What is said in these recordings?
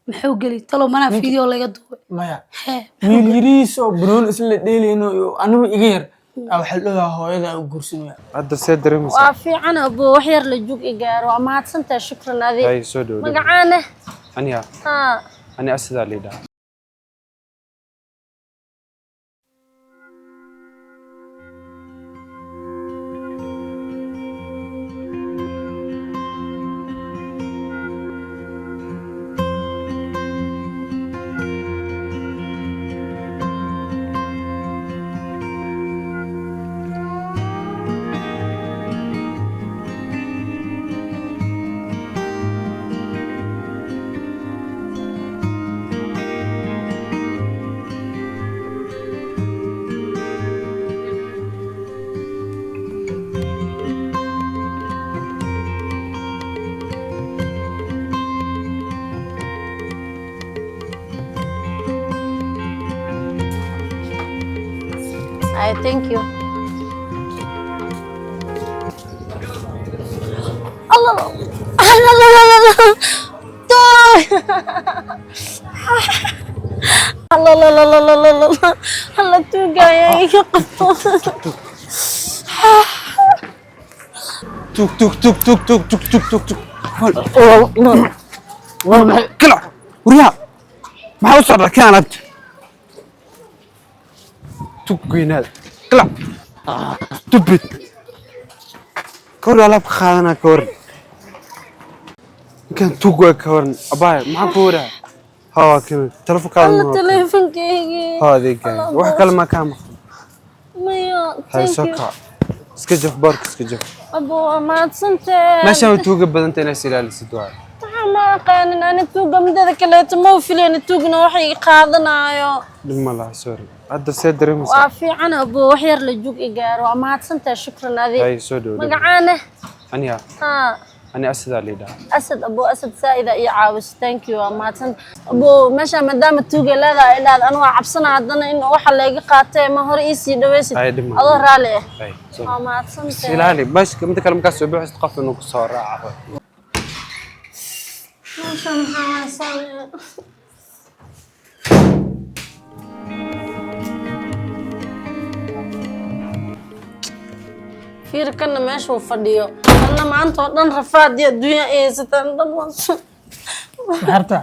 Muxuu geli talow manaa video laga duubay? Maya. Hee? Wiil yariis oo banooni isla dheelayno iyo anigu iga yar aa waxaa la dhahaa hooyada u guursanaya. Hadda see dareemaysaa? Waa fiican abo, wax yar la jug i gaaro. Waa mahadsantahay, shukran adi. Hay, soo dhow. Magacaane? Aniga? Haa. Ani Asidaa la yidhaha. Ay, thank you. Allah Allah Allah Allah Allah Allah Allah Allah Allah Allah Allah, tuugaya iga qabto. Tug tug tug tug tug tug tug tug tug. Kala waryaha, maxaa u socdaa? Kan alaabta tug weynaada kala stupid ka hor alaabka qaadanaa. Ka waran ninkan? Tug waa. Ka waran abaaya? Maxaa ku waraa? Haa, kan telefonkaada. Allah, teleefonkaygii. Haa, adeegaaga wax kale maa kaa maqan? Maya. Hay. Thank Soo you. Kac, iska jaf boorka, iska jaf. Abo, waa mahadsantahay. Meeshaan waa tuuga badanta, inaad is ilaalisid waaye. Waxaa ma aqaanin ani tuuga, mideeda kaleeto ma u filayni tuugna wax iga qaadanaayo. Dhib ma laha, sorry. Hadda see dareemaysaa? Waa fiican abo, wax yar la jug i gaaro. Waa mahadsantahay, shukran adi. Hay, soo dhow. Magacaane? Aniga? Haa. Ani Asidaa la yidhaha. Asad, abo Asad, saa'ida ii caawiso, thank you, waa mahadsan abo. Meesha maadaama tuuga leedahay ilaad anu waa cabsana haddana in waxa layga qaatee, ma hore iisii dhaweysid? Ay, dhib ma laha. Adoo raalli ah. Hay, soo Waa mahadsantahay. Ilaali bashka. Midda kale, markaad soo bixisid qof inuu ku soo raaco. Meesha maxaa haysanaya? Fiir kanna meeshuu fadhiyo, anna maanta oo dhan rafaad iyo adduunya ay haysataan dhan waan Maxarta?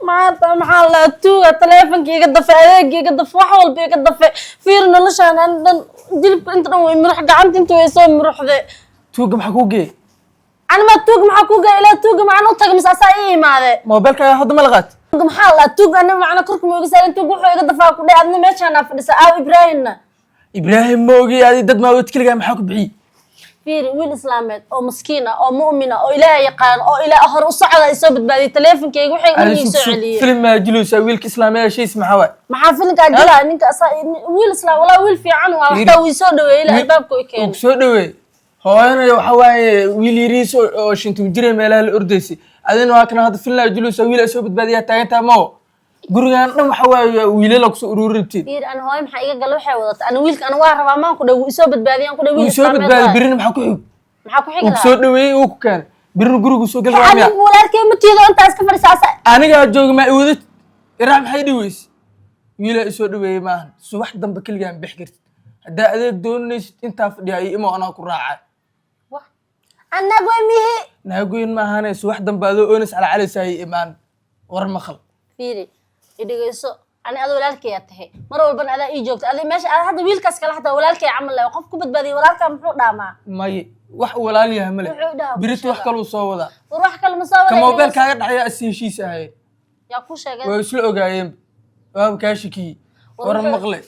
Maanta maxaa la tuuga taleefanka iga dafe, adeega iga dafe, wax walba iga dafe. Fiir noloshaan an dhan jilibka inta dhan way murux, gacanta inta way soo muruxde. Tuugga maxaa kuu geeyey? Anima tuug maxaa ku gaa ilaa tuuga macna u taga mise asaa ii imaade? Moobilkaaga hadda ma la qaat? Tuuga maxaa la tuug ani macna korka ma iga saarin. Tuug wuxuu iga dafaa ku dheh, adna meeshaan fadhisa, aaw Ibraahimna? Ibraahim moogi, adi dad maawad keligaa maxaa ku bixiyey? Fiiri, wiil islaameed oo maskiin ah oo mu'min ah oo Ilaahay yaqaan oo Ilaa hor u socda ay soo badbaadiyay taleefankayga, waxay dhan ii soo celiyey. Filim maa jilaysaa? Wiilka islaamiya shiis maxaa waay? Maxaa filinkaa jilaa? Ninka asaa wiil islaam, walaa wiil fiican waa, waxtaa wii soo dhaweeyey ilaa albaabka u Uu keenay. ku soo dhaweey hooyana waxa waaye wiil yariis oo shintum jire meelaha la ordaysay, adina waa kana hadda filnaa jilaysaa, wiil ay soo badbaadiyaa taagantaa mao gurigan dhan waxa waaye wiilala kusoo ururi rabtiin. Fiiri, ana hooyo maxaa iga gala waxay wadata? Ana wiilka ana waa rabaa, maan ku dhaw wuu isoo badbaadiyay, aan ku dhaw wiil Wuu soo islaameed badbaadiy waaye. Birina maxaa ku xig? Maxaa ku xigi Uu ku soo lahaa? dhaweeyey, uu ku keenay, birina gurigu soo geli rabaa miya? Adigu walaalkay ma tiido intaa iska fadhisaa Anigaa jooga, maa iwadid iraac? Maxay dhiweyse? Wiilaa isoo dhaweeyey maahan. Subax dambe keligaan bixi kartid haddaa adeeg doonaysid, intaa fadhiya iyo imo anaa ku raacay. Annagu way mihi. Naagoyn maahane, subax dambe adoo oonis calcalaysaayay imaan war maqal. Fiiri, idhegeyso, ani adoo walaalkay tahay, mar walbana adaa ii joogta adi meesha aad hadda wiilkaas kale xataa walaalkay camal leh, qof ku badbaadiyay walaalkaa muxuu dhaamaa? Maye, wax uu walaal yahay male. Wuxuu dhahaa Birita wax sheega. kaluu soo wadaa. War wax kale ma soo Ka wada. moobeel kaaga dhaxaya asi heshiis ahayd. Yaa ku sheegay? Waa isla ogaayeen, waaba kaa shikiyey. War War maqle,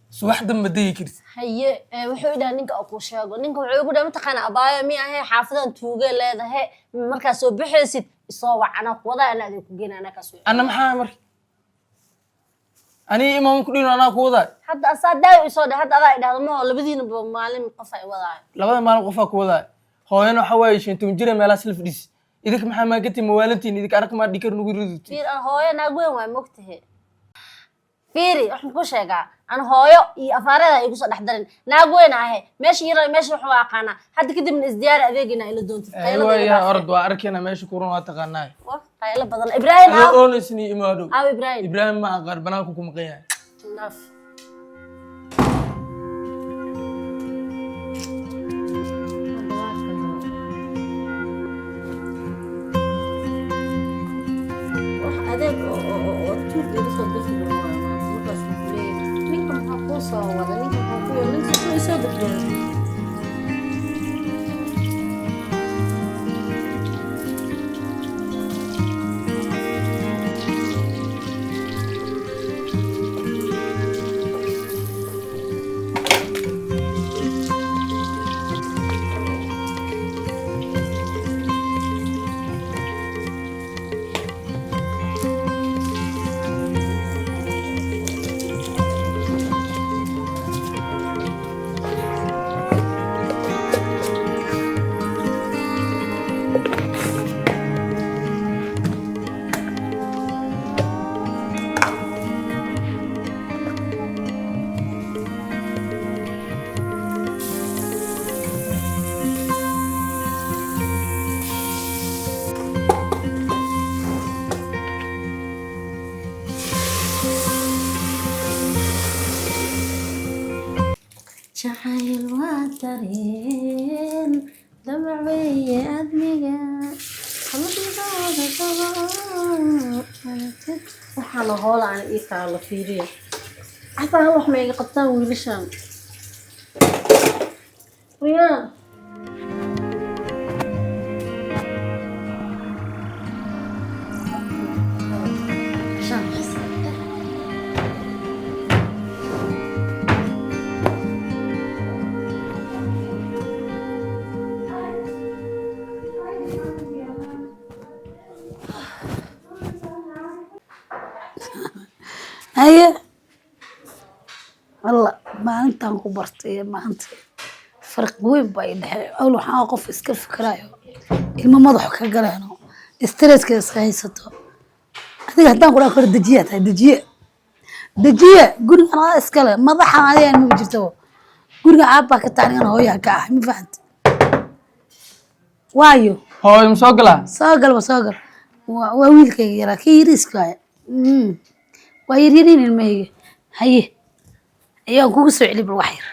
subax dambe degi kartid. Haye, wuxuu idhaha ninka oo kuu sheego, ninka wuxuu igu dhaha mataqaana abaayo mi ahe, xaafadan tuuge leedahay, markaa soo baxaysid isoo wac, anaa ku wadaa, anaa adin ku geyna, anaa kaa soo Anna maxaa marka aniga imaam ku dhino anaa ku wadaa? Hadda asaa daayo isoo dheh, hadda adaa idhahdo ma labadiinaba maalin qof ay wadaayo. Labada maalin qofaa ku wadaa, hooyana waxa waaye 15 jira meelahaas la fadhiis. Idinka maxaa maagatiin? Mawaalantiin idinka? Arag maa dhikar nugu riditi. Fiir, aan hooyo naag weyn waay mogtahe. Fiiri, waxaan ku sheegaa, aan hooyo iyo afaareeda igu soo dhex darin. Naag weyn ahe, meesha yar, meesha wax waa aqaanaa. Hadda kadibna isdiyaari, adeegina ila doontid. Qaylada iga Waaya. dhaafay. Orod, waa arkayna meesha kuran, waa taqaanaa. Wah, qaylo badan. Ibraahim Adoo aaw. oonaysni imaadhow. Aaw Ibraahim? Ibraahim ma aqaan, banaanku ku maqan yahay. Naaf. Wax adeeg oo tuug iga soo bixi waayo maanta. Markaas uu ku leeyahay, ninka maxaa kuu soo wada? Ninka maxaa kuu wada? Ninka soo isoo badbaado. Jacayl waa dareen damac weeye admiga qalbigooda qabo. Waxaana hoola aan ii taalo, fiiriya, xataa hal wax ma iga qabtaan wiilashan riyaa. Haye, alla maalintaan ku bartay iyo maanta farq weyn baa i dhexeeya. Awl waxaa qof iska fikirayo, ilmo madaxu ka galeeno, stresska iska haysato. Adiga haddaan kudhaa kor dejiyaa tahay, dejiye, dejiye. Gurigan adaa iskale, madaxan adiga ma jirto. Guriga aabbaa ka tahay, anigana hooyaha ka ah, ma fahanta? Waayo. Hooyo, ma soo galaa? Soo galba, soo gal. Waa wiilkayga yaraa, kii yariiska waaya. Waa yaryariin ilmahayga. Haye, ayaan kugu soo celi bal wax yar,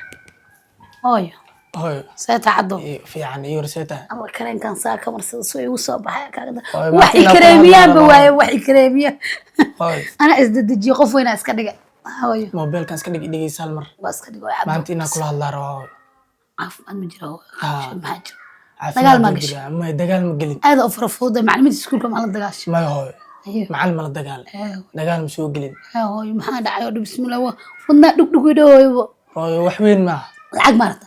hooyo. Hooyo. See tacado? Fiican iyo horseeta. Alla kareenkan saa ka marsada soo igu soo baxay kaaga. Hooyo, wax maanta inaad ku ikareemiyaanba hadlaan. Waaye wax ikareemiya. Hooyo. Anaa isdedejiyo, qof weynaa iska dhiga, hooyo. Mobilkan iska dhig, dhegeysa hal mar. Waa iska dhigo, caddo. Maanta inaa kula hadlaa rabaa, hooyo. Caafimaad ma jiro, hooyo? Haa. Maxaa jiro? Caafimaad Dagaal maa ma gashay? jiraa. Maya, dagaal ma gelin. Aada u farafuuda macalimiinta iskuulka maa la dagaashay? Maya, hooyo. Haye. Macalin ma la dagaal. Ee, dagaal ma soo gelin. Hee, hooyo, maxaa dhacay oo dhan? Bismillah, wadnaa dhugdhug i dhahooyobo. Hooyo, wax weyn maaha. Lacag maarata?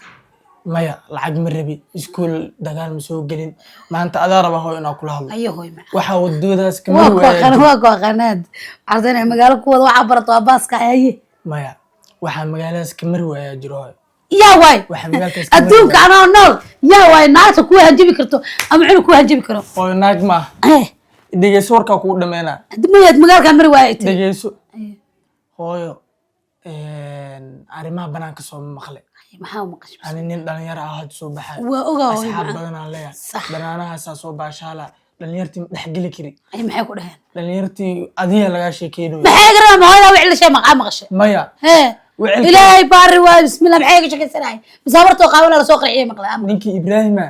Maya, lacag ma rabi, iskuul dagaal ma soo gelin. Maanta adaa rabaa, hooyo, inaa kula hadlo. Ayo, hooyo macaan. Waxaa wadadaas waa kamari ku waaya. aqaan, waa ku aqaanaad ardayna magaalo ku wada waxaa barato, waa baaska. Haye. Maya, waxaa magaaladaas kamari waayaa jiro, hooyo. Yaa waay? Waxaa magaalkaas kamari. Adduunka anoo nool, yaa waay naagta kuwa hanjabi karto ama cunug kuwa hanjabi karo? Hooyo, naag maaha. Eh, Dhegeyso, warkaa kugu dhameynaa. Haddi mayaad magaalkaa mari waaya tiri. Dhegeyso, hooyo, arrimaha banaanka soo maqle. Maxaa maqashay? Ani nin dhalinyaro ah hadda soo baxay. Waa ogaa, hooyo. Asxaab macaan. badanaan leeyahay. Sax. Banaanahaasaa soo baashaala, dhalinyartii ma dhexgeli kari. Ay, maxay ku dhaheen? Dhalinyartii adiga lagaa sheekeynayo. Maxay garabaa? Ma hooyadaa wixii la sheeg maqaa maqashay? Maya. Hee. Ilaahay baari waay, bismillah, maxay iga sheekaysanayay? Misaabartoo qaawala lasoo qarxiyay maqlay ama. Ninkii Ibraahima,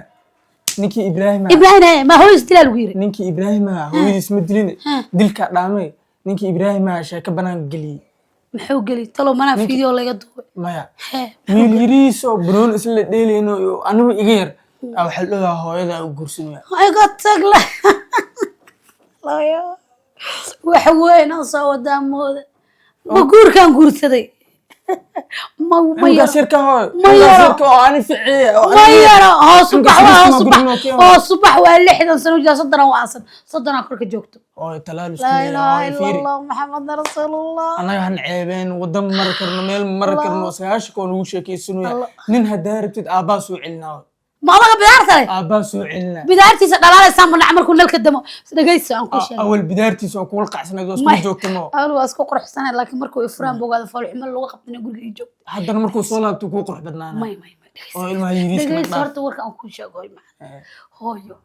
ninkii Ibraahima. Ibraahim, hee, ma hooyis dilaa lagu yiri? Ninkii Ibraahima hooyadiis ma dilin, dilka dhaamay. Ninkii Ibraahima sheeko banaan geliyey. Muxuu geli talow? Manaa video laga duubay? Maya. Hee. Wiil yariis oo banoon isla dheelayno iyo anigu iga yar aa waxaa la dhogaa hooyada u guursanaya. Iga tag la wax weyn oo soo wadaa mooda. Ma guurkaan guursaday? Ma yaro. Cunugaas yarka, hooyo. Ma Cunugaas yaro. yarka oo ani ficiye oo Ma ani yaro, hoos u bax. Cunugaas Waa yariis hoos u ma bax. gurino keeno. Hoos u bax, waa 60 sano jira, 30 waa aasan, 30 korka joogto. Hooyo, talaal isku Laa leeyahay. ilaaha Hooyo, ila fiiri. Allah, Maxamadan rasuulullah. Annaga han ceebeen, wadan mari karno, meel ma mari karno, 90 oo nagu sheekaysanaya. Nin haddaa rabtid aabbaa soo celinaa. Ma odaga bidaarta leh? Aabbaa soo celinaa. Bidaartiisa dhalaalaysaa ma nac markuu nalka damo. Dhegayso, aan ku sheegay. Awal bidaartiisa oo kuula qacsanayd oo isku joogta mo. Awal waa isku quruxsanay, laakiin markuu ifraan bogaado foolxumo lagu qabtana guriga ii joogta. Haddana markuu soo laabto kuu qurux badnaana. May, may, may, dhegayso. Oo ilmaha yariiska Dhegayso. dhaaf. Horta warka aan kuu sheego, hooyo macaan, hooyo,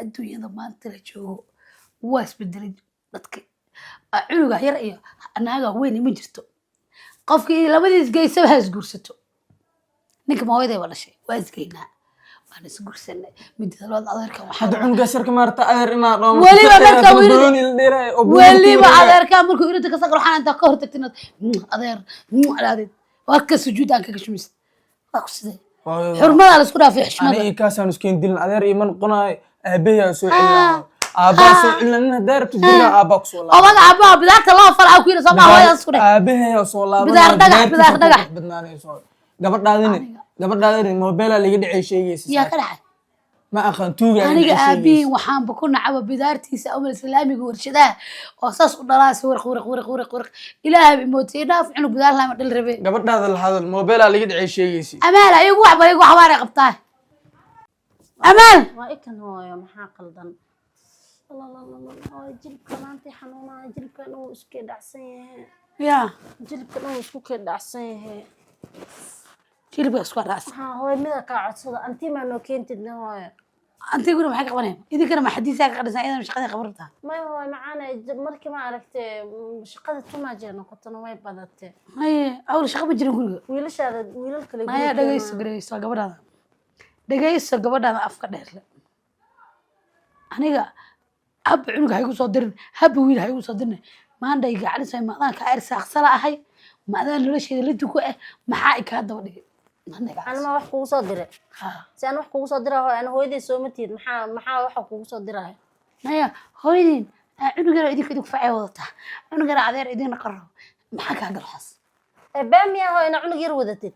adduunyada maanta la joogo waa isbedelay. Dadka cunuga yar iyo naaga weyn ma jirto. Qofkii labadiis geysaba ha isguursato. Ninka ma hooyaday waa dhashay, waa isgeynaa, waan isguursanay. Midda labaad, adeerka waxaa Hadda cunugaas yarka maarata adeer inaa dhoomo. Weliba marka banooni la dheeraayo oo banooni ku weliba wareegaayo. Adeerkaa markuu irinta ka saqro, waxaan intaa ka hortagtin inaad adeer dhahdid, waa ka sujuud aan kaga shumisid, waa ku sidee? Hooyo, Xurmadaa la isku dhaafay, xushmada. Aniga kaasaan iskeen dilin, adeer iima noqonayo. Aabayaa soo celinaa, aabbaa soo celinaa. Nin haddaa rabto guriga aabbaa kusoo laaba. Odaga aabbaha bidaarta loo falaa ku yidhi, soo maa hooyadaas isku dheh. Aabahayaa soo laabanaya. Bidaar dhagax, bidaar dhagax. Badnaanayso gabadhaadini, gabadhaadini mobeelaa liga dhacay sheegaysa. Yaa ka dhacay? Ma aqaan, tuugaa liga Aniga dhacay aabihiin sheegaysa. Waxaanba ku nacaba bidaartiisa amal islaamiga warshadaha oo saas u dhalaasa, warq warq warq warq warq. Ilaahay imootay, dhaaf, cunug bidaar lama dhal rabe. Gabadhaada la hadal, mobeelaa liga dhacay sheegaysa. Amaal, ayagu waxba igu xabaaray qabtaa, Amaal. Waa ikan, hooyo, maxaa qaldan? Hooyo, jilibka maanta xanuunaya, jilibkan uu isku dhacsan yahay. Ya? Jilibkan uu isku kee dhacsan yahay. Jilibka isku dhacsan. Haa hooyo, mida kaa codsada anti maa noo keentidna, hooyo? Antiguna maxay ka qabanayaan? Idinkana ma xadiisaa ka qadhisan? Iyadana shaqadii qaban rabtaa. May hooyo macaana, markii ma aragtay shaqada tumaaje noqotona way badatay. Haye, awl shaqa ma jirin guriga. Wiilashaada, wiilal kale Maya guriga dhegeyso. keenaa. Dhegeyso gabadhaada, dhegeyso gabadhaada afka dheer le. Aniga habba cunuga ha igu soo dirin, habba wiil ha igu soo dirin. Maandhay gacalisay, maadaan kaa irsaaqsala ahay, maadaan nolosheeda la duko ah, maxaa i kaa daba dhigay? Maandhay Anima gacalisay. Wax kugu soo diray? Ha. Si aan wax kugu soo diraa, hooyo, ana hooyaday sooma tihid? Maxaa waxa kugu soo diraya? Maya hooyadiin, cunugana idinka idinku facay wadataa, cunugana adeer idin qaro, maxaa kaa gala waxaas? Ee baa miyaa, hooyo, ina cunug yar wadatid?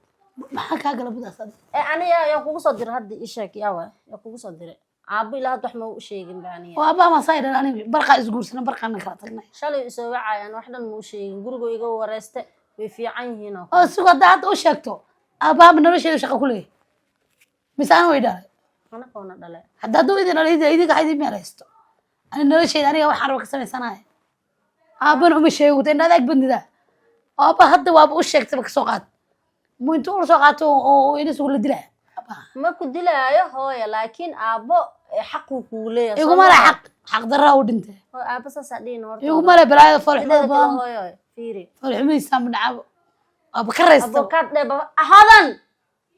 Maxaa kaa gala budaas adiga? Ee aniga yaa kugu soo diray hadda? Ii sheeg, yaa waay yaa kugu soo diray? Aabbo ilaa hadda wax ma u sheegin ba aniga. Oo aabbaha maasaa idhan, aniga barqaa isguursana, barqaana kala tagnay. Shalay isoo wacayaan, wax dhan ma u sheegin, guriga iga wareyste, way fiican yihiin oo. Oo sugo, haddaa hadda u sheegto, aabbaha ma nolosheeda shaqa ku leeyahay mise ana way dhalay? Anagoona dhale. Hadda hadduu idin dhalay, idinka ha idin meelaysto. Ani nolosheeda aniga waxaan raba ka samaysanaya, aabbana uma sheego. Ta indha adaag badnida aabba hadda waaba u sheegtaba, kasoo qaad mu intuu ula soo qaato oo inasugu la dilaya aabbaha. Ma ku dilaayo, hooyo, laakiin aabbo xaquu kugu leeyahay, soo Iguma le. ma? Xaq xaq darraa u dhintay. Hooyo, aabbo saasaa dhihin horta. Iguma le balaayada foolxumada Mideeda kale, badan. Hooyo, fiiri. Foolxumadiisa ma nacabo, waaba ka raysta. Abokaad dheh baba hodan.